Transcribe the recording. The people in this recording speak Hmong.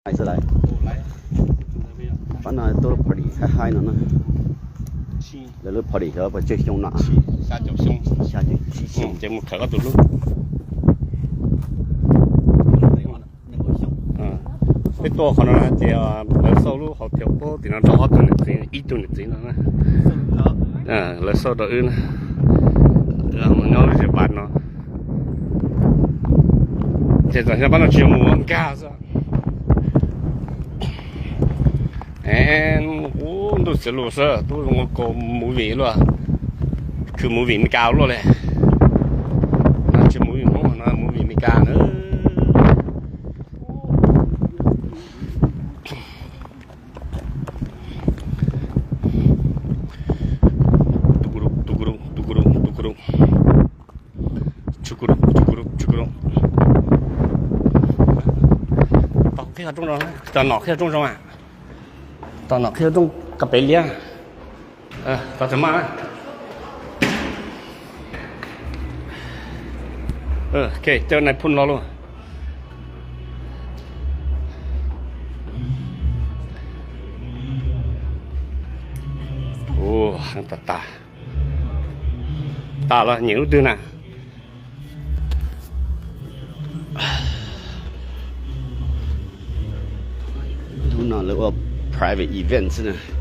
Xwb lawm. Pab no tuaj lub party haib haib no na. Lawv lub party xyov puas tsawg xyoo no. Xya caum tsib xyoo. Peb tuaj qhov no ces lawv xauj lub hau thiav pob tim no rau ob tug niam txiv, ib tug niam txiv no na. Lawv xauj rau wb na. Nyob lub zej pas no. Ces tam sim no pab no tsis yog mus ua nkag xwb. Ub, ntuj txiv lus xwb, tub zoo ua kaus movie luaj, khwv movie Meskas luaj li. No tsis movie Hmoob, no movie Meskas na. Tus kuv tus kuv tus kuv tus kuv tus kuv. Tau qhib qhov rooj zoo, tos nom qhib qhov rooj zoo a. Tos nom qhib qhov rooj qab pem liab. Tos txawm maj. Ok, coj nais phoo los lauj. Ua, heev tas tas. Tas los nyeem lub twg na? Hnub no lawv ua private event xwb na.